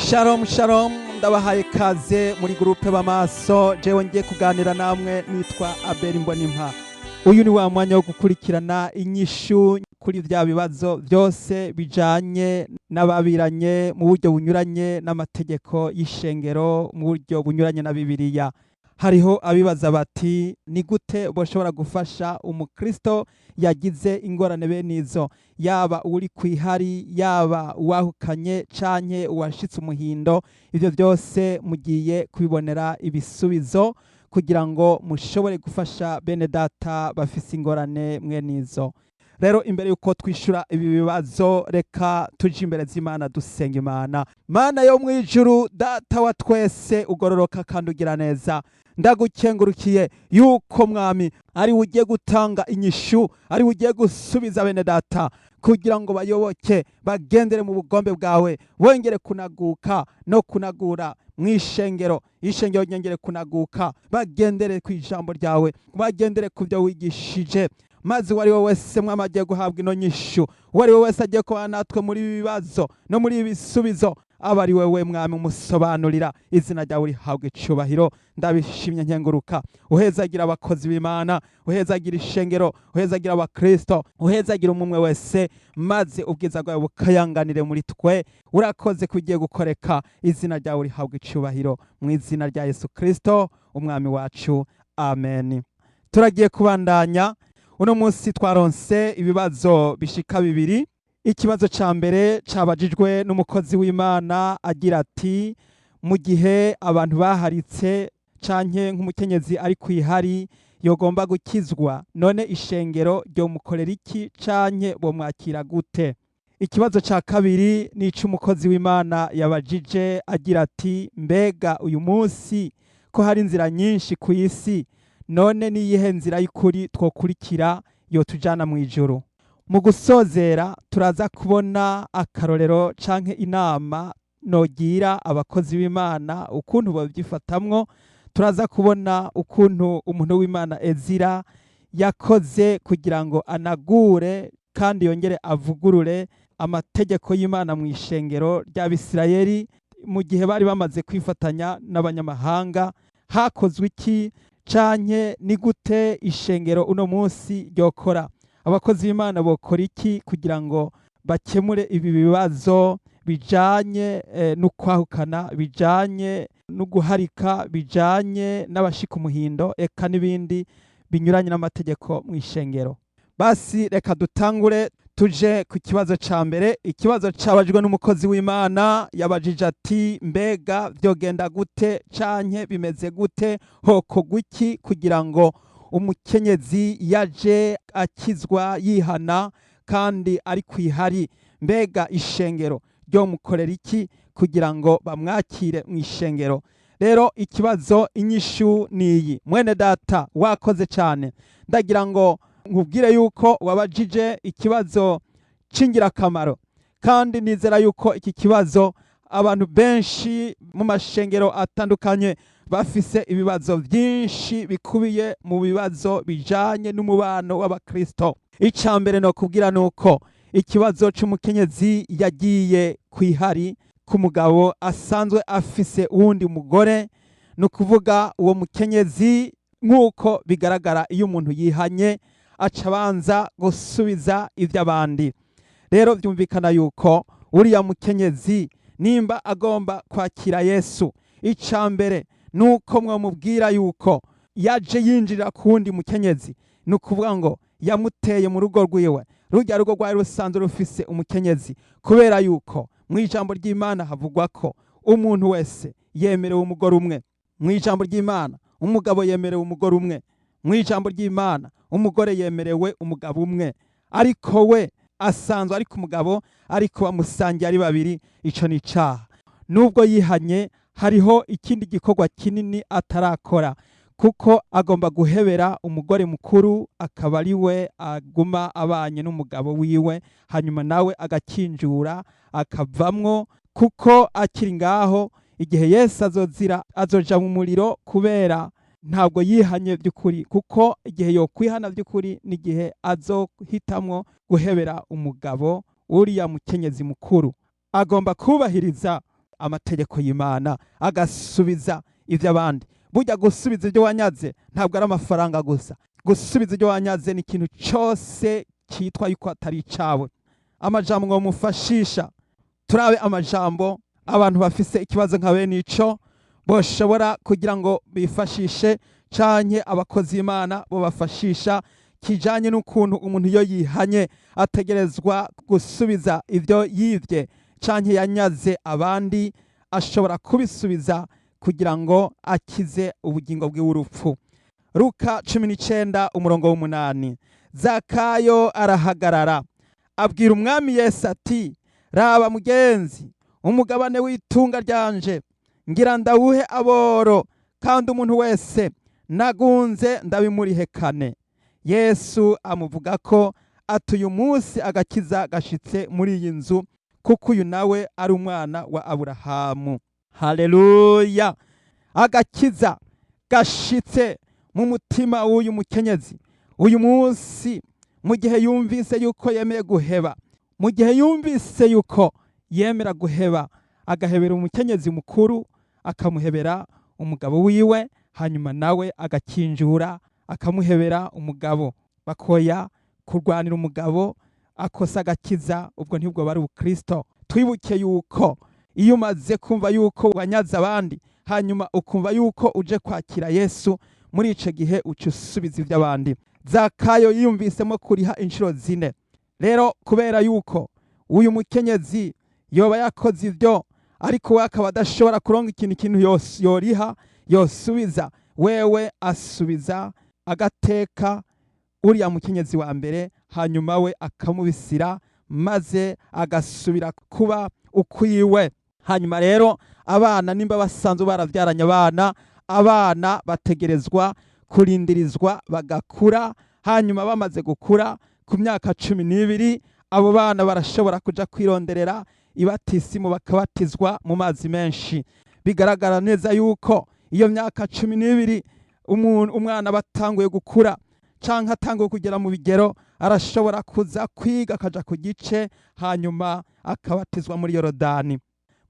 Shalom shalom, ndabahaye kaze muri groupe b'amaso. Jewe ngiye kuganira namwe nitwa Abel Mbonimpa. Uyu ni wa mwanya wo gukurikirana inyishu kuri vya bibazo byose bijanye n'ababiranye mu buryo bunyuranye n'amategeko y'ishengero, mu buryo bunyuranye na Bibiliya. Hariho abibaza bati: "Ni gute boshobora gufasha umukristo yagize ingorane bene izo, yaba uri kwihari, yaba uwahukanye canke uwashitse umuhindo?" Ivyo byose mugiye kubibonera ibisubizo kugira ngo mushobore gufasha bene data bafise ingorane mwene izo. Rero imbere yuko twishura ibi bibazo, reka tuje imbere z'Imana, dusenga Imana. Mana yo mu ijuru, Data wa twese ugororoka kandi ugira neza, ndagukengurukiye yuko Mwami ari ugiye gutanga inyishu, ari ugiye gusubiza bene data kugira ngo bayoboke, bagendere mu bugombe bwawe, bongere kunaguka no kunagura mu ishengero, ishengero ryongere kunaguka, bagendere ku ijambo ryawe, bagendere ku byo wigishije. Maze uwo ari we wese, Mwami, agiye guhabwa ino nyishu, uwo ari we wese agiye kubana natwe muri ibi bibazo no muri ibi bisubizo, aba ari wewe Mwami umusobanurira. Izina ryawe rihabwa icubahiro. Ndabishimye nkenguruka. Uhezagira abakozi b'Imana, uhezagira ishengero, uhezagira abakristo, uhezagira umwe wese, maze ubwiza bwawe bukayanganire muri twe. Urakoze ko ugiye gukoreka. Izina ryawe rihabwa icubahiro, mu izina rya Yesu Kristo Umwami wacu, amen. Turagiye kubandanya. Uno munsi twaronse ibibazo bishika bibiri. Ikibazo ca mbere cabajijwe n'umukozi w'Imana agira ati: "Mu gihe abantu baharitse canke nk'umukenyezi ari kwihari yogomba gukizwa, none ishengero ryomukorera iki canke bomwakira gute?" Ikibazo ca kabiri ni ic'umukozi w'Imana yabajije agira ati: "Mbega uyu munsi ko hari inzira nyinshi ku isi, none niyihe nzira y'ukuri twokurikira yotujana mu ijuru?" Mu gusozera turaza kubona akarorero canke inama nogira abakozi b'Imana ukuntu babyifatamwo. Turaza kubona ukuntu umuntu w'Imana Ezira yakoze kugira ngo anagure kandi yongere avugurure amategeko y'Imana mu ishengero ry'Abisirayeli mu gihe bari bamaze kwifatanya n'abanyamahanga. Hakozwe iki, canke ni gute ishengero uno munsi ryokora, abakozi b'Imana bokora iki kugira ngo bakemure ibi bibazo bijanye n'ukwahukana, bijanye no guharika, bijanye n'abashika umuhindo, eka n'ibindi binyuranye n'amategeko mu ishengero? Basi reka dutangure tuje ku kibazo ca mbere. Ikibazo cabajijwe n'umukozi w'Imana yabajije ati: "Mbega vyogenda gute canke bimeze gute, hokorwa iki kugira ngo umukenyezi yaje akizwa yihana kandi ari kwihari, mbega ishengero ryomukorera iki kugira ngo bamwakire mu ishengero?" Rero ikibazo, inyishu niyi. Mwene data, wakoze cyane. Ndagira ngo nkubwire yuko wabajije ikibazo c'ingirakamaro, kandi nizera yuko iki kibazo abantu benshi mu mashengero atandukanye bafise ibibazo byinshi bikubiye mu bibazo bijanye n'umubano w'abakristo. Ica mbere no kubwira nuko ikibazo c'umukenyezi yagiye kwihari ku mugabo asanzwe afise uwundi mugore, ni ukuvuga uwo mukenyezi, nk'uko bigaragara, iyo umuntu yihanye aca abanza gusubiza iby'abandi. Rero byumvikana yuko uriya mukenyezi nimba agomba kwakira Yesu, icya mbere ni uko mwamubwira yuko yaje yinjira ku wundi mukenyezi. Ni ukuvuga ngo yamuteye mu rugo rwiwe, rujya rugo rwari rusanzwe rufise umukenyezi, kubera yuko mu ijambo ry'Imana havugwa ko umuntu wese yemerewe umugore umwe. Mu ijambo ry'Imana umugabo yemerewe umugore umwe, mu ijambo ry'Imana umugore yemerewe umugabo umwe. Ariko we asanzwe ari ku mugabo, ariko bamusangiye ari babiri. Ico ni icaha. Nubwo yihanye, hariho ikindi gikorwa kinini atarakora, kuko agomba guhebera umugore mukuru, akaba ari we aguma abanye n'umugabo wiwe, hanyuma nawe agakinjura akavamwo, kuko akiri ngaho igihe Yesu azozira azoja mu muriro, kubera ntabwo yihanye by'ukuri. Kuko igihe yokwihana by'ukuri n'igihe azohitamwo guhebera umugabo uriya mukenyezi mukuru. Agomba kubahiriza Amategeko y'Imana, agasubiza iby'abandi. Burya gusubiza ibyo wanyaze ntabwo ari amafaranga gusa. Gusubiza ibyo wanyaze ni ikintu cyose cyitwa yuko atari icawe. Amajambo ngo mufashisha, turabe amajambo abantu bafise ikibazo nka bene ico boshobora kugira ngo bifashishe, canke abakozi b'Imana bo bafashisha, kijanye n'ukuntu umuntu iyo yihanye ategerezwa gusubiza ibyo yivye canke yanyaze abandi, ashobora kubisubiza kugira ngo akize ubugingo bw'urupfu. Luka 19 umurongo w'8. Zakayo arahagarara, abwira Umwami Yesu ati: "Raba mugenzi, umugabane w'itunga ryanje ngira ndawuhe aboro, kandi umuntu wese nagunze ndabimurihekane." Yesu amuvuga ko ati: "Uyu munsi agakiza gashitse muri iyi nzu, kuko uyu nawe ari umwana wa Aburahamu." Haleluya! Agakiza gashitse mu mutima w'uyu mukenyezi uyu munsi, mu gihe yumvise yuko yemeye guheba, mu gihe yumvise yuko yemera guheba, agahebera umukenyezi mukuru, akamuhebera umugabo wiwe, hanyuma nawe agakinjura akamuhebera umugabo, bakoya kurwanira umugabo akosa agakiza, ubwo ntibwo bari ubukristo. Twibuke yuko iyo umaze kumva yuko wanyaze abandi, hanyuma ukumva yuko uje kwakira Yesu, muri ico gihe uca usubiza iby'abandi. Zakayo yiyumvisemo kuriha inshuro zine. Rero kubera yuko uyu mukenyezi yoba yakoze ibyo, ariko we akaba adashobora kuronka ikintu yoriha, yosubiza, wewe asubiza agateka uriya mukenyezi wa mbere, hanyuma we akamubisira, maze agasubira kuba ukwiwe. Hanyuma rero abana, nimba basanzwe barabyaranye abana, abana bategerezwa kurindirizwa bagakura. Hanyuma bamaze gukura ku myaka 12, abo bana barashobora kuja kwironderera ibatisimu, bakabatizwa mu mazi menshi. Bigaragara neza yuko iyo myaka 12 umwana batanguye gukura canke atanguye kugera mu bigero, arashobora kuza kwiga, akaja ku gice, hanyuma akabatizwa muri Yorodani,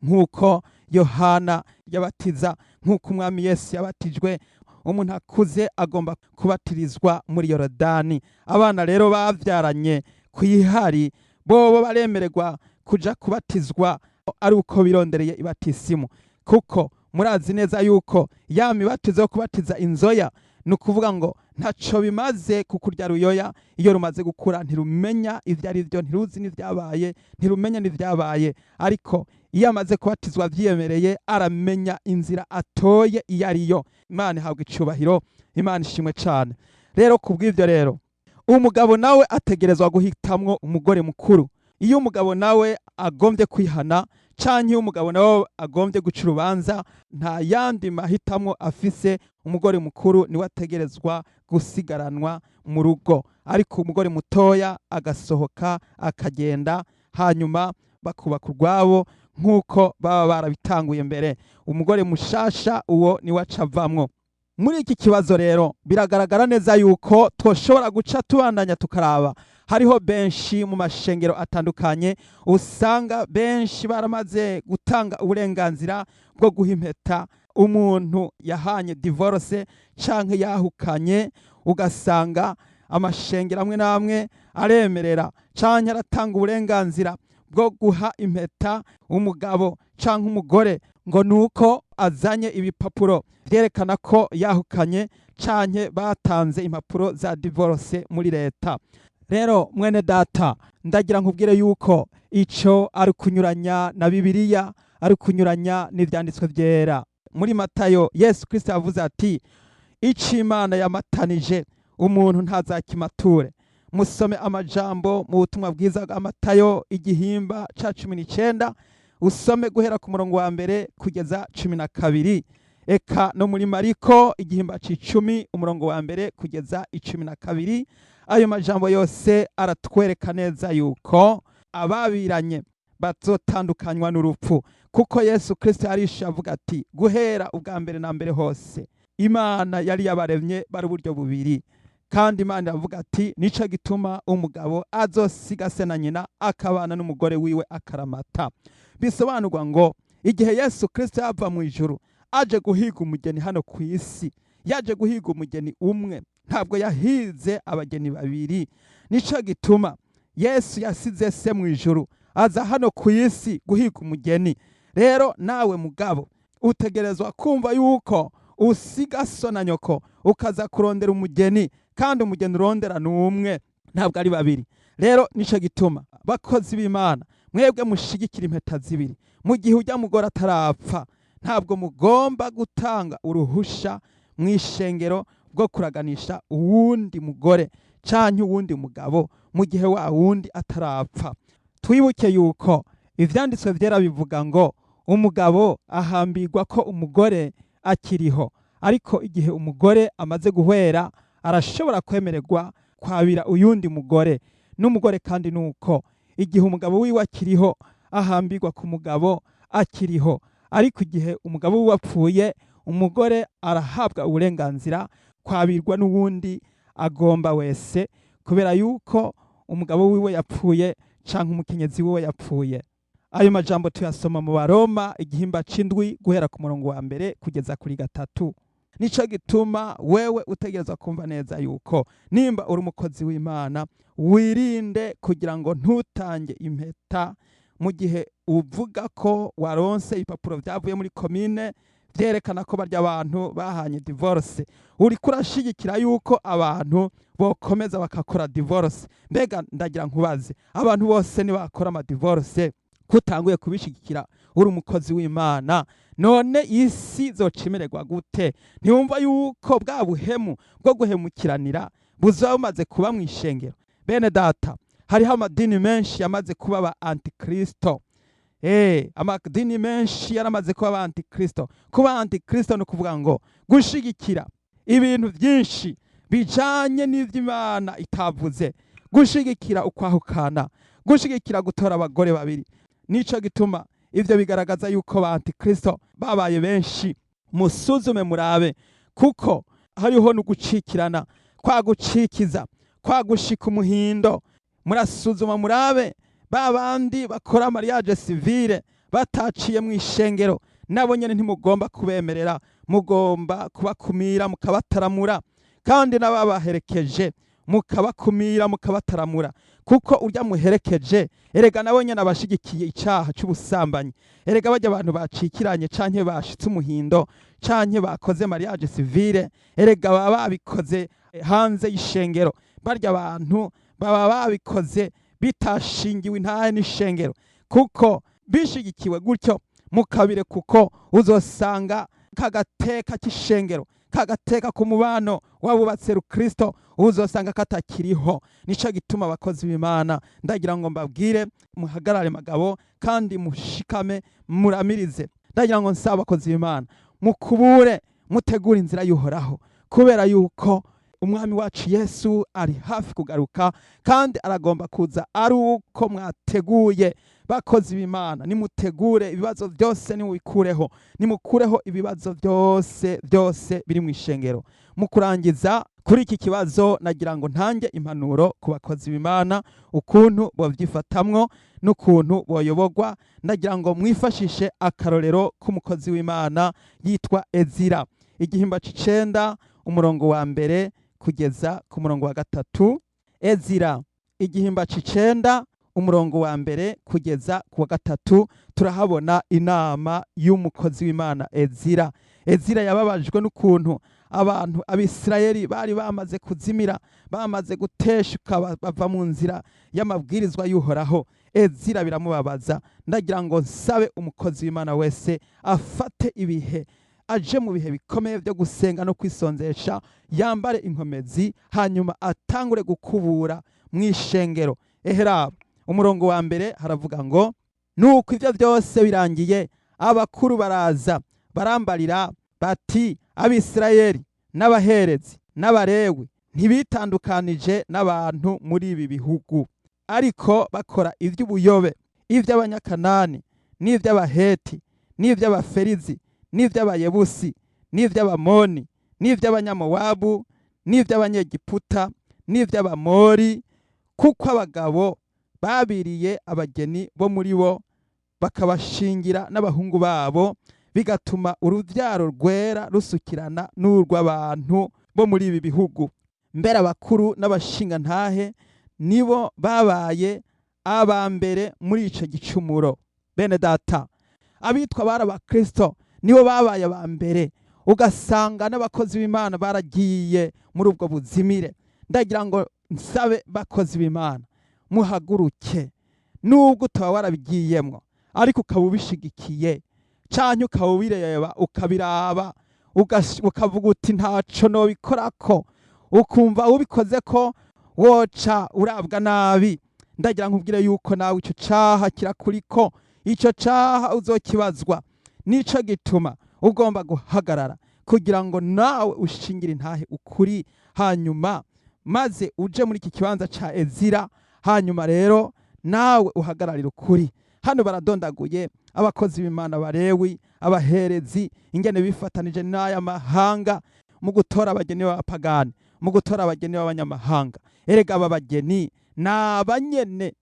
nk'uko Yohana yabatiza, nk'uko Umwami Yesu yabatijwe. Umuntu akuze agomba kubatirizwa muri Yorodani. Abana rero bavyaranye kwihari bobo baremererwa kuja kubatizwa ari uko birondereye ibatisimu, kuko murazi neza yuko ya mibatizo yo kubatiza inzoya, ni ukuvuga ngo ntaco bimaze kukurya ruyoya. Iyo rumaze gukura ntirumenya ivyo ari byo, ntiruzi n'ivyabaye, ntirumenya n'ivyabaye. Ariko iyo amaze kubatizwa avyiyemereye, aramenya inzira atoye iyo ariyo. Imana ihabwa icubahiro, Imana ishimwe cane. Rero kubw'ivyo rero, umugabo nawe ategerezwa guhitamwo umugore mukuru. Iyo umugabo nawe agombye kwihana, canke iyo umugabo nawe agombye guca urubanza, nta yandi mahitamwo afise. Umugore mukuru niwe ategerezwa gusigaranwa mu rugo, ariko umugore mutoya agasohoka akagenda, hanyuma bakubaka urwabo nk'uko baba barabitanguye mbere. Umugore mushasha uwo niwe aca avamwo. Muri iki kibazo rero biragaragara neza yuko twoshobora guca tubandanya tukaraba. Hariho benshi mu mashengero atandukanye usanga benshi baramaze gutanga uburenganzira bwo guha impeta umuntu yahanye divorce canke yahukanye. Ugasanga amashengero amwe n'amwe aremerera canke aratanga uburenganzira bwo guha impeta umugabo canke umugore, ngo nuko azanye ibipapuro vyerekana ko yahukanye canke batanze impapuro za divorce muri leta. Rero mwene data, ndagira nkubwire yuko ico ari kunyuranya na Bibiliya, ari kunyuranya n'ivyanditswe vyera. Muri Matayo, Yesu Kristo yavuze ati: "Ico Imana yamatanije, umuntu ntazakimature." Musome amajambo mu butumwa bwiza bwa Matayo, igihimba ca 19, usome guhera ku murongo wa 1 kugeza 12. Eka no muri Mariko, igihimba c'10, umurongo wa 1 kugeza 12. Ayo majambo yose aratwereka neza yuko ababiranye bazotandukanywa n'urupfu, kuko Yesu Kristo yarishe avuga ati: "Guhera ubwa mbere na mbere hose Imana yari yabaremye bari uburyo bubiri." Kandi Imana iravuga ati: "Nico gituma umugabo azosiga se na nyina, akabana n'umugore wiwe akaramata." Bisobanurwa ngo Igihe Yesu Kristo yava mu ijuru aje guhiga umugeni hano ku isi, yaje guhiga umugeni umwe, ntabwo yahize abageni babiri. Nico gituma Yesu yasize se mu ijuru aza hano ku isi guhiga umugeni. Rero nawe mugabo utegerezwa kumva yuko usiga so na nyoko ukaza kurondera umugeni, kandi umugeni urondera ni umwe, ntabwo ari babiri. Rero nico gituma bakozi b'Imana, mwebwe mushigikira impeta zibiri, mu gihe ujya mugore atarapfa, ntabwo mugomba gutanga uruhusha mu ishengero bwo kuraganisha uwundi mugore canke uwundi mugabo mu gihe wa wundi atarapfa. Twibuke yuko ivyanditswe vyera bivuga ngo umugabo ahambirwa ko umugore akiriho, ariko igihe umugore amaze guhwera arashobora kwemererwa kwabira uyundi mugore. N'umugore kandi nuko igihe umugabo wiwe akiriho ahambirwa ku mugabo akiriho, ariko igihe umugabo wiwe apfuye umugore arahabwa uburenganzira kwabirwa n'uwundi agomba wese, kubera yuko umugabo wiwe yapfuye canke umukenyezi wiwe yapfuye. Ayo majambo tuyasoma mu Baroma igihimba c'indwi guhera ku murongo wa mbere kugeza kuri gatatu. Nico gituma wewe utegerezwa kumva neza yuko nimba uri umukozi w'Imana, wirinde kugira ngo ntutange impeta mu gihe uvuga ko waronse ibipapuro vyavuye muri komine vyerekana ko barya abantu bahanye divorce. Uriko urashigikira yuko abantu bokomeza bakakora divorce. Mbega ndagira nkubaze, abantu bose nibakora ama divorce, kutanguye kubishigikira uri umukozi w'Imana, none isi zocimererwa gute? Ntiwumva yuko bwa buhemu bwo guhemukiranira buzoba bumaze kuba mu ishengero? Bene data, hariho amadini menshi yamaze kuba aba antikristo. Amadini menshi yaramaze kuba aba antikristo. Kuba antikristo ni ukuvuga ngo gushigikira ibintu byinshi bijanye n'ivy'Imana itavuze, gushigikira ukwahukana, gushigikira gutora abagore babiri. Nico gituma ivyo bigaragaza yuko ba antikristo babaye benshi. Musuzume murabe, kuko hariho n'ugucikirana, kwa gucikiza, kwa gushika umuhindo. Murasuzuma murabe ba bandi bakora mariage civile bataciye mu ishengero, nabo nyene ntimugomba kubemerera, mugomba kubakumira mukabataramura, kandi n'ababaherekeje mukabakumira mukabataramura, kuko urya muherekeje erega nabo nyene abashigikiye icaha c'ubusambanyi. Erega barya abantu bacikiranye canke bashitse umuhindo canke bakoze mariage civile, erega baba babikoze hanze y'ishengero. Barya abantu baba babikoze bitashingiwe intahe n'ishengero, kuko bishigikiwe gutyo mukabire, kuko uzosanga kagateka k'ishengero, kagateka ku mubano w'abubatse rukristo uzosanga katakiriho. Nico gituma abakozi b'Imana ndagira ngo mbabwire, muhagarare magabo kandi mushikame muramirize. Ndagira ngo nsaba abakozi b'Imana mukubure, mutegure inzira y'Uhoraho, kubera yuko umwami wacu Yesu ari hafi kugaruka kandi aragomba kuza ari uko mwateguye. Bakozi b'Imana, nimutegure ibibazo byose, nimubikureho, nimukureho ibibazo byose byose biri mu ishengero. Mu kurangiza kuri iki kibazo, nagira ngo ntange impanuro ku bakozi b'Imana ukuntu bovyifatamwo n'ukuntu boyobogwa. Ndagira ngo mwifashishe akarorero k'umukozi w'Imana yitwa Ezira, igihimba c'icenda umurongo wa mbere kugeza ku murongo wa gatatu. Ezira igihimba c'icenda umurongo wa mbere kugeza ku wa gatatu, turahabona inama y'umukozi w'Imana Ezira. Ezira yababajwe n'ukuntu abantu Abisirayeli bari bamaze kuzimira, bamaze guteshuka bava mu nzira y'amabwirizwa y'Uhoraho. Ezira biramubabaza. Ndagira ngo nsabe umukozi w'Imana wese afate ibihe, aje mu bihe bikomeye byo gusenga no kwisonzesha, yambare inkomezi, hanyuma atangure gukubura mu ishengero. Eheraba umurongo wa mbere haravuga ngo: nuko ibyo byose birangiye, abakuru baraza barambarira bati Abisirayeli n'abaherezi n'Abalewi ntibitandukanije n'abantu muri ibi bihugu, ariko bakora iby'ubuyobe, iby'Abanyakanani n'iby'Abaheti n'iby'Abaferizi n'iby'Abayebusi n'iby'Abamoni n'iby'Abanyamowabu n'iby'Abanyegiputa n'iby'Abamori, kuko abagabo babiriye abageni bo muri bo Bakabashingira n'abahungu babo, bigatuma uruvyaro rwera rusukirana n'urw'abantu bo muri ibi bihugu. Mbere abakuru n'abashingantahe nibo babaye aba mbere muri ico gicumuro. Bene data, abitwa bari abakristo nibo babaye aba mbere, ugasanga n'abakozi b'Imana baragiye muri ubwo buzimire. Ndagira ngo nsabe bakozi b'Imana, muhaguruke. Nubwo utaba warabigiyemwo, ariko ukaba ubishigikiye canke ukaba ubireba, ukabiraba, ukavuga uti: "Ntaco nobikorako", ukumva ubikoze ko woca urabwa nabi, ndagira nkubwire yuko nawe ico caha kirakuriko. Ico caha uzokibazwa. Nico gituma ugomba guhagarara kugira ngo nawe ushingire intahe ukuri, hanyuma maze uje muri iki kibanza ca Ezira, hanyuma rero nawe uhagararire ukuri. Hano baradondaguye abakozi b'Imana, barewi, abaherezi, ingene bifatanije n'aya mahanga mu gutora abageni b'abapagani, mu gutora abageni b'abanyamahanga. Erega aba bageni ni abanyene,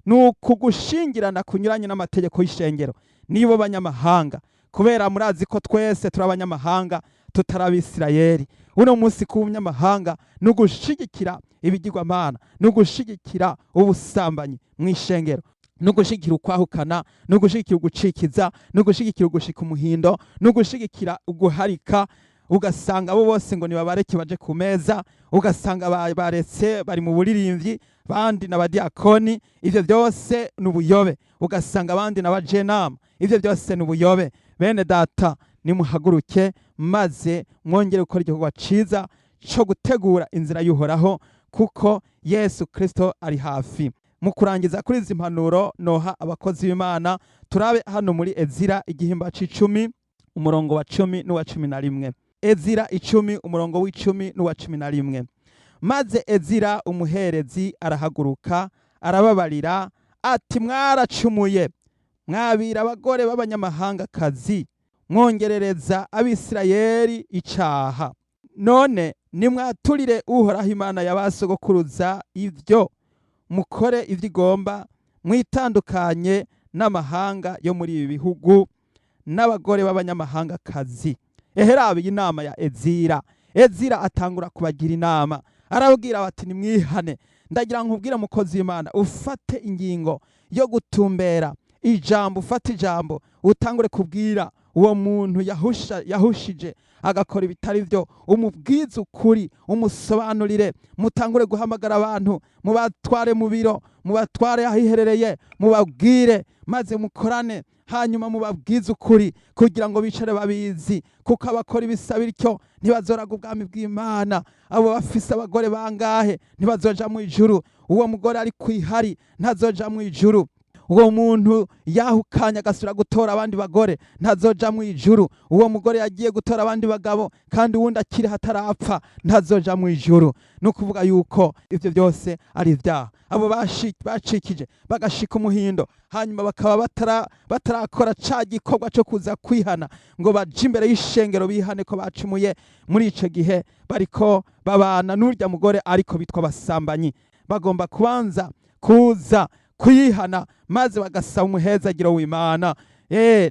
ni ukugushingirana kunyuranye n'amategeko y'ishengero, nibo banyamahanga, kubera murazi ko twese turi abanyamahanga, tutari Abisirayeli. Uno munsi kuba umunyamahanga ni ugushigikira ibigirwamana, ni ugushigikira ubusambanyi mu ishengero, ni ugushigikira ukwahukana, ni ugushigikira ugucikiza, ni ugushigikira ugushika umuhindo, ni ugushigikira uguharika. Ugasanga abo bose ngo nibabareke baje ku meza, ugasanga baretse bari mu buririmbyi, bandi n'abadiakoni. Ivyo byose ni ubuyobe. Ugasanga abandi n'abajenama. Ivyo byose ni ubuyobe. Bene data, nimuhaguruke maze mwongere gukora igikorwa ciza co gutegura inzira y'Uhoraho, kuko Yesu Kristo ari hafi. Mu kurangiza kuri izi mpanuro noha abakozi b'Imana, turabe hano muri Ezira igihimba c'icumi, umurongo wa 10 n'uwa 11. Ezira 10, umurongo w'10 n'uwa 11: "Maze Ezira umuherezi arahaguruka, arababarira ati: 'Mwaracumuye, mwabira abagore b'abanyamahangakazi, mwongerereza Abisirayeli icaha. None nimwaturire Uhoraho Imana ya ba sogokuruza ivyo, mukore ivyo igomba, mwitandukanye n'amahanga yo muri ibi bihugu n'abagore b'abanyamahangakazi.'" Eheraba iyi nama ya Ezira. Ezira atangura kubagira inama, arababwira bati: "Nimwihane." Ndagira nkubwire, mukozi w'Imana, ufate ingingo yo gutumbera ijambo, ufate ijambo, utangure kubwira uwo muntu yahusha, yahushije agakora ibitari byo, umubwize ukuri, umusobanurire. Mutangure guhamagara abantu, mubatware mu biro, mubatware ahiherereye, mubabwire, maze mukorane, hanyuma mubabwize ukuri kugira ngo bicare babizi, kuko abakora ibisa bityo ntibazoraga ubwami bw'Imana. Abo bafise abagore bangahe ntibazoja mu ijuru. Uwo mugore ari kwihari ntazoja mu ijuru. Uwo muntu yahukanye agasubira gutora abandi bagore ntazoja mu ijuru. Uwo mugore yagiye gutora abandi bagabo kandi uwundi akiri hatarapfa ntazoja mu ijuru. Ni ukuvuga yuko ivyo byose ari ibyaha. Abo bacikije bagashika umuhindo, hanyuma bakaba batarakora ca gikorwa co kuza kwihana ngo baje imbere y'ishengero bihane ko bacumuye, muri ico gihe bariko babana n'urya mugore ariko bitwa abasambanyi. Bagomba kubanza kuza kuyihana maze bagasaba umuhezagiro w'Imana.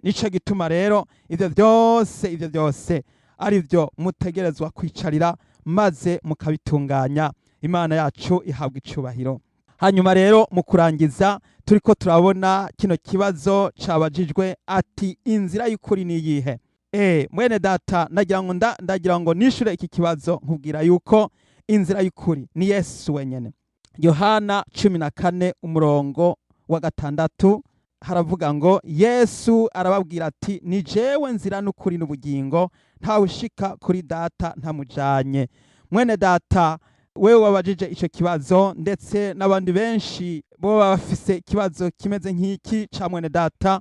Nico gituma rero ivyo byose ari byo mutegerezwa kwicarira maze mukabitunganya. Imana yacu ihabwa icubahiro. Hanyuma rero mu kurangiza, turiko turabona kino kibazo cabajijwe ati: "Inzira y'ukuri ni iyihe?" Mwene data, ndagira ngo nishure iki kibazo nkubwira yuko inzira y'ukuri ni Yesu wenyene. Yohana 14 umurongo wa 6 haravuga ngo: "Yesu arababwira ati: 'Ni jewe nzira n'ukuri n'ubugingo, ntawe ushika kuri Data ntamujanye.'" Mwene data, wewe wabajije ico kibazo, ndetse n'abandi benshi bo baba bafise ikibazo kimeze nk'iki ca mwene data,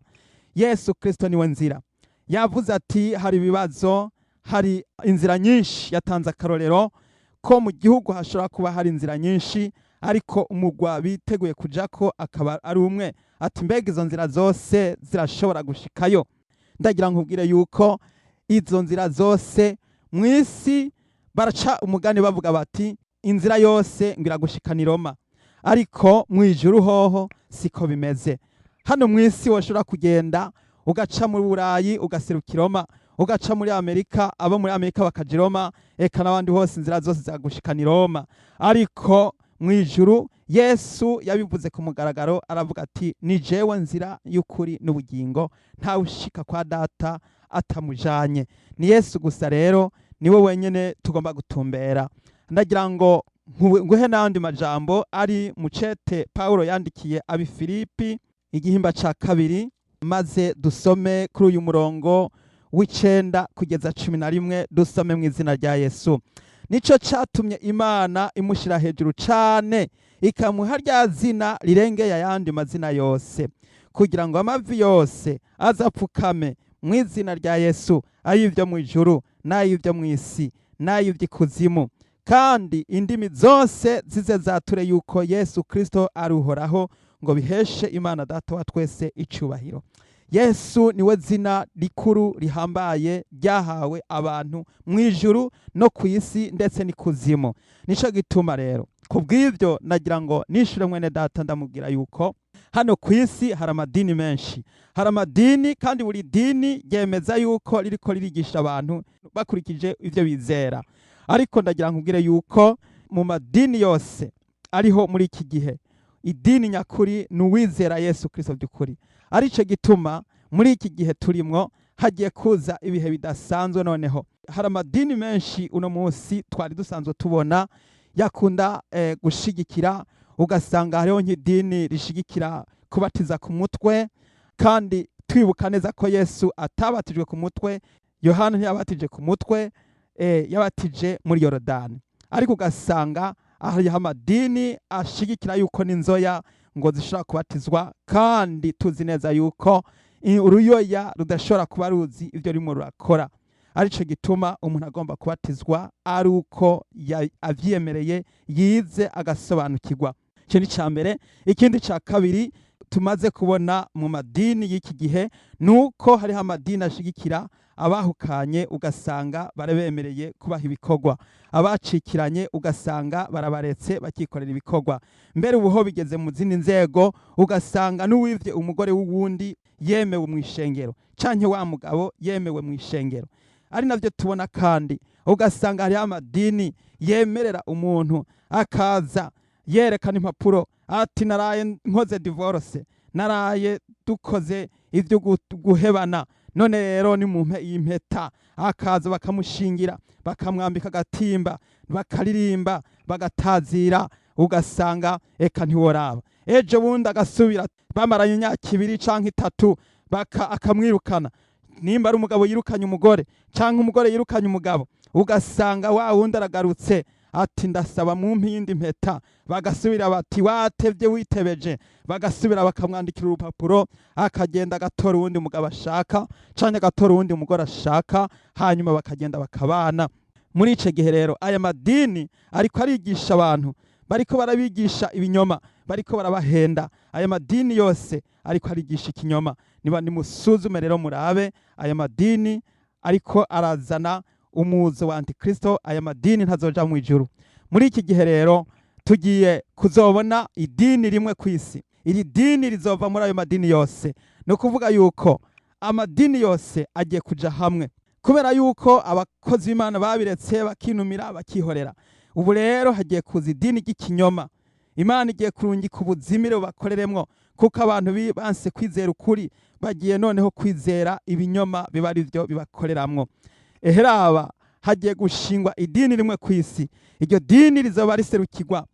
Yesu Kristo niwe nzira. Yavuze ati hari ibibazo, hari inzira nyinshi. Yatanze akarorero ko mu gihugu hashobora kuba hari inzira nyinshi, ariko umugwa biteguye kujako akaba ari umwe. Ati: "Mbega izo nzira zose zirashobora gushikayo?" Ndagira nkubwire yuko izo nzira zose, mu isi baraca umugani bavuga bati: "Inzira yose ngo iragushikana i Roma", ariko mu ijuru hoho siko bimeze. Hano mu isi washobora kugenda ugaca mu Burayi ugaseruka i Roma, ugaca muri Amerika, abo muri Amerika bakaja i Roma, eka n'abandi hose, inzira zose zagushikana i Roma. Ariko mu ijuru Yesu yabivuze ku mugaragaro, aravuga ati: "Ni jewe nzira y'ukuri n'ubugingo, ntawe ushika kwa Data atamujanye." Ni Yesu gusa rero, niwe wenyene tugomba gutumbera. Ndagira ngo nguhe n'andi majambo ari mu cete Paulo yandikiye abi Filipi, igihimba ca 2, maze dusome kuri uyu murongo w'9 kugeza 11. Dusome mu izina rya Yesu. Nico catumye Imana imushira hejuru cane, ikamuha rya zina rirengeye ayandi mazina yose, kugira ngo amavi yose azapfukame mu izina rya Yesu, ay'ibyo mu ijuru n'ay'ibyo mu isi n'ay'iby'ikuzimu, kandi indimi zose zize zature yuko Yesu Kristo ari Uhoraho, ngo biheshe Imana Data wa twese icubahiro. Yesu niwe zina rikuru rihambaye ryahawe abantu mu ijuru no ku isi ndetse n'ikuzimu. Nico gituma rero kubw'ibyo nagira ngo nishure mwene data, ndamubwira yuko hano ku isi hari amadini menshi. Hari amadini, kandi buri dini ryemeza yuko ririko ririgisha abantu bakurikije ivyo bizera. Ariko ndagira nkubwire yuko mu madini yose ariho muri iki gihe, idini nyakuri ni uwizera Yesu Kristo by'ukuri. Arico gituma muri iki gihe turimwo hagiye kuza ibihe bidasanzwe. Noneho hari amadini menshi uno munsi twari dusanzwe tubona yakunda gushigikira, ugasanga hariho nk'idini rishigikira kubatiza ku mutwe, kandi twibuka neza ko Yesu atabatijwe ku mutwe, Yohana ntiyabatije ku mutwe, yabatije muri Yorodani. Ariko ugasanga hariho amadini ashigikira yuko n'inzoya ngo zishobora kubatizwa, kandi tuzi neza yuko uruyoya rudashobora kuba ruzi ibyo rurimo rurakora. Arico gituma umuntu agomba kubatizwa ari uko avyiyemereye, yize agasobanukirwa. Icyo ni icya mbere. Ikindi cya kabiri tumaze kubona mu madini y'iki gihe ni uko hariho amadini ashigikira abahukanye, ugasanga barabemereye kubaha ibikorwa, abacikiranye ugasanga barabaretse bakikorera ibikorwa. Mbere ubuho bigeze mu zindi nzego, ugasanga n'uwivye umugore w'uwundi yemewe mu ishengero, canke wa mugabo yemewe mu ishengero. Ari navyo tubona kandi, ugasanga hariho amadini yemerera umuntu akaza yerekana impapuro ati: "Naraye nkoze divorce, naraye dukoze ibyo guhebana, none rero nimumpe iyi mpeta." Akaza bakamushingira, bakamwambika agatimba, bakaririmba, bagatazira, ugasanga eka ntiworaba. Ejo bundi agasubira, bamaranye imyaka 2 canke 3, akamwirukana. Nimba ari umugabo yirukanye umugore canke umugore yirukanye umugabo, ugasanga wa wundi aragarutse ati: "Ndasaba mumpe iyindi mpeta." Bagasubira bati: "Watevye witebeje." Bagasubira bakamwandikira urupapuro, akagenda agatora uwundi mugabo ashaka canke agatora uwundi mugore ashaka, hanyuma bakagenda bakabana. Muri ico gihe rero aya madini ariko arigisha abantu, bariko barabigisha ibinyoma, bariko barabahenda. Aya madini yose ariko arigisha ikinyoma. Niba nimusuzume rero murabe, aya madini ariko arazana umuzo wa antikristo. Aya madini ntazoja mu ijuru. Muri iki gihe rero tugiye kuzobona idini rimwe ku isi. Iri dini rizova muri ayo madini yose. Ni ukuvuga yuko amadini yose agiye kuja hamwe, kubera yuko abakozi b'Imana babiretse bakinumira, bakihorera. Ubu rero hagiye kuza idini ry'ikinyoma. Imana igiye kurungika ubuzimire bubakoreremwo, kuko abantu banse kwizera ukuri, bagiye noneho kwizera ibinyoma, biba ari byo bibakoreramwo. Eheraba hagiye gushingwa idini rimwe ku isi. Iryo dini rizoba riserukirwa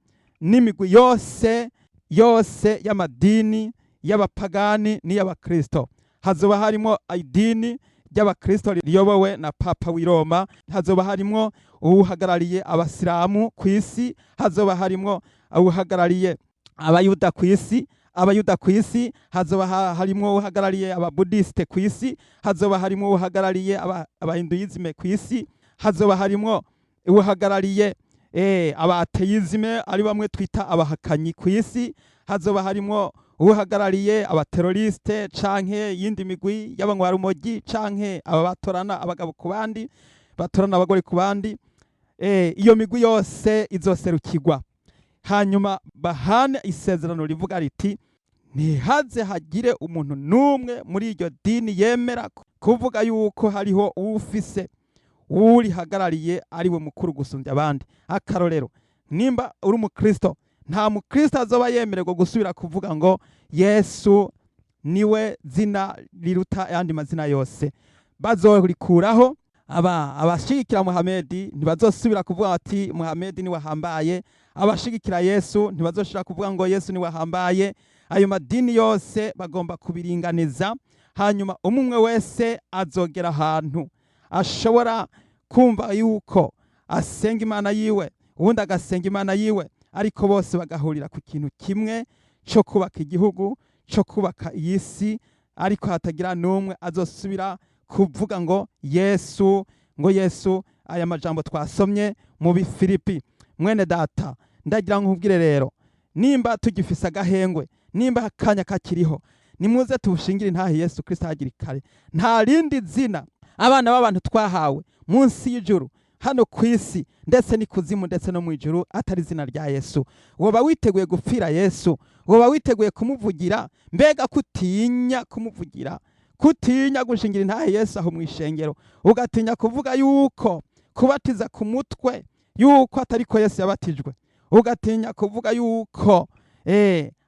n'imigwi yose yose y'amadini y'abapagani n'iy'abakristo. Hazoba harimo idini ry'abakristo riyobowe na Papa w'i Roma, hazoba harimwo uwuhagarariye abasilamu ku isi, hazoba harimwo uwuhagarariye abayuda ku isi, hazoba harimwo uwuhagarariye ababudisite ku isi, hazoba harimwo uwuhagarariye abahinduyizime ku isi, hazoba harimwo uwuhagarariye abateyizime, ari bamwe twita abahakanyi ku isi, hazoba harimwo uhagarariye abateroriste canke iyindi migwi y'abanywarumogi, canke aba batorana abagabo ku bandi, batorana abagore ku bandi. Iyo migwi yose izoserukirwa, hanyuma bahane isezerano rivuga riti: Ntihaze hagire umuntu n'umwe muri iryo dini yemera kuvuga yuko hariho uwufise uwurihagarariye ari we mukuru gusumbya abandi. Akarorero, nimba uri umukristo, nta mukristo azoba yemererwa gusubira kuvuga ngo Yesu niwe zina riruta ayandi mazina yose. Bazorikuraho. Aba abashigikira Muhamedi ntibazosubira kuvuga ati Muhamedi niwe ahambaye. Abashigikira Yesu ntibazoshobora kuvuga ngo Yesu niwe ahambaye. Ayo madini yose bagomba kubiringaniza, hanyuma umwe wese azogera ahantu ashobora kumva yuko asenga Imana yiwe, uwundi agasenga Imana yiwe, ariko bose bagahurira ku kintu kimwe cyo kubaka igihugu, cyo kubaka iyi si, ariko hatagira n'umwe azosubira kuvuga ngo Yesu, ngo Yesu. Aya majambo twasomye mu Bifilipi. Mwene data, ndagira ngo nkubwire rero, nimba tugifise agahengwe, nimba akanya kakiriho, nimuze tuwushingire intahe Yesu Kristo hakiri kare. Nta rindi zina abana b'abantu twahawe munsi y'ijuru hano ku isi, ndetse n'ikuzimu, ndetse no mu ijuru, atari izina rya Yesu. Woba witeguye gupfira Yesu? Woba witeguye kumuvugira? Mbega kutinya kumuvugira, kutinya gushingira intahe Yesu aho mu ishengero, ugatinya kuvuga yuko kubatiza ku mutwe yuko atari ko Yesu yabatijwe, ugatinya kuvuga yuko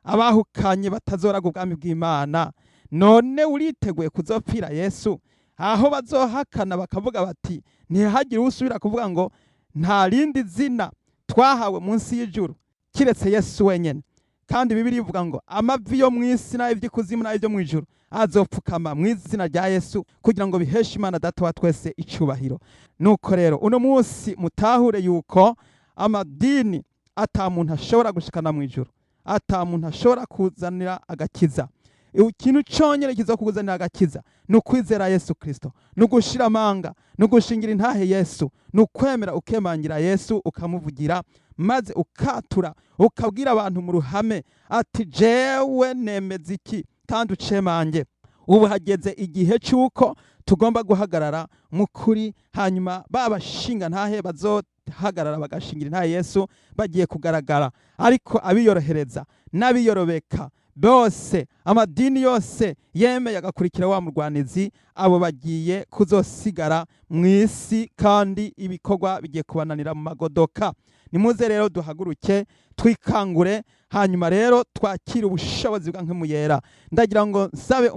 abahukanye batazoraga ubwami bw'Imana, none uriteguye kuzopfira Yesu aho bazohakana bakavuga bati ntihagire usubira kuvuga ngo nta rindi zina twahawe munsi y'ijuru kiretse Yesu wenyine? Kandi Bibiliya ivuga ngo amavi yo mu isi n'ay'iby'ikuzimu n'ay'ibyo mu ijuru azopfukama mu izina rya Yesu, kugira ngo biheshe Imana Data wa twese icubahiro. Nuko rero uno munsi mutahure yuko amadini ata muntu ashobora gushikana mu ijuru, ata muntu ashobora kuzanira agakiza. Ikintu cyonyine kiza kukuzanira agakiza ni ukwizera Yesu Kristo, ni ugushira amanga, ni ugushingira intahe Yesu, ni ukwemera ukemangira Yesu, ukamuvugira, maze ukatura, ukabwira abantu mu ruhame ati jewe nemeza iki, kandi ucemange. Ubu hageze igihe cy'uko tugomba guhagarara mu kuri, hanyuma babashinga ntahe bazohagarara bagashingira intahe Yesu bagiye kugaragara, ariko abiyorohereza n'abiyorobeka bose, amadini yose yemeye agakurikira wa murwanizi, abo bagiye kuzosigara mu isi, kandi ibikorwa bigiye kubananira mu magodoka. Nimuze rero duhaguruke, twikangure, hanyuma rero twakire ubushobozi bwa Mpwemu Yera. Ndagira ngo nsabe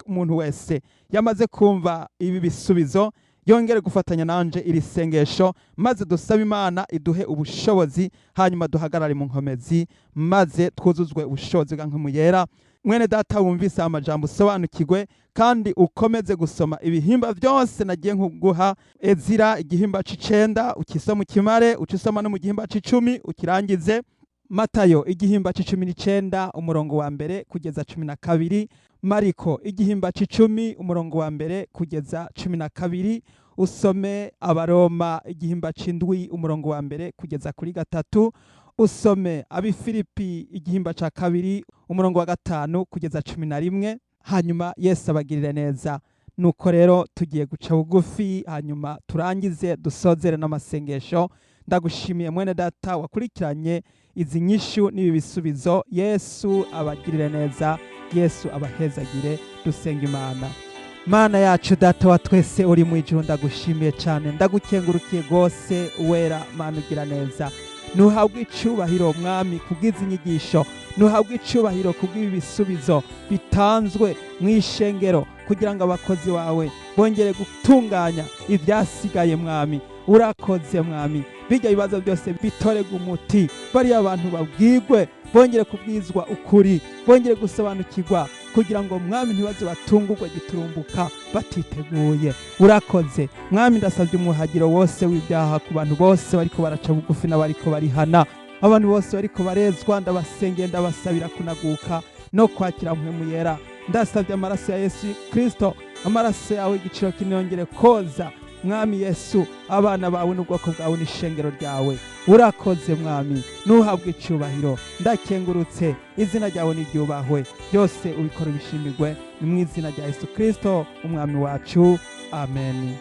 umuntu wese yamaze kumva ibi bisubizo yongere gufatanya nanje iri sengesho, maze dusabe Imana iduhe ubushobozi, hanyuma duhagarare mu nkomezi, maze twuzuzwe ubushobozi bwa Mpwemu Yera. Mwene data wumvise aya majambo, usobanukirwe kandi ukomeze gusoma ibihimba byose nagiye nkuguha. Ezira igihimba c'icenda ukisoma ukimare, ucisoma no mu gihimba c'icumi ukirangize. Matayo igihimba c'icumi n'icenda, umurongo wa 1 kugeza 12. Mariko igihimba c'icumi, umurongo wa 1 kugeza 12. Usome Abaroma igihimba c'indwi, umurongo wa 1 kugeza kuri 3. Usome Abifilipi igihimba ca 2, umurongo wa 5 kugeza 11. Hanyuma Yesu abagirire neza. Nuko rero tugiye guca bugufi, hanyuma turangize dusozere n'amasengesho. Ndagushimiye mwene data wakurikiranye izi nyishu n'ibi bisubizo. Yesu abagirire neza, Yesu abahezagire. Dusenga Imana. Mana yacu, Data wa twese uri mu ijuru, ndagushimiye cyane, ndagukengurukiye rwose. Wera Mana ugira neza, ntuhabwe icubahiro Mwami kubw'izi nyigisho, ntuhabwe icubahiro kubw'ibi bisubizo bitanzwe mu ishengero kugira ngo abakozi bawe bongere gutunganya ibyasigaye. Mwami, urakoze Mwami. Bijya ibibazo byose bitorerwa umuti, bariya abantu babwigwe, bongere kubwizwa ukuri, bongere gusobanukirwa, kugira ngo Mwami ntibaze batungurwe giturumbuka batiteguye. Urakoze Mwami. Ndasabye umwuhagiro wose w'ibyaha ku bantu bose bariko baraca bugufi n'abariko barihana, abantu bose bariko barezwa. Ndabasengeye, ndabasabira kunaguka no kwakira Mpwemu Yera. Ndasabye amaraso ya Yesu Kristo, amaraso yawe igiciro kinongere koza, Mwami Yesu, abana bawe n'ubwoko bwawe n'ishengero ryawe. Urakoze Mwami, ntuhabwe icyubahiro. Ndakengurutse, izina ryawe niryubahwe, byose ubikora ubishimirwe. Ni mu izina rya Yesu Kristo umwami wacu, amen.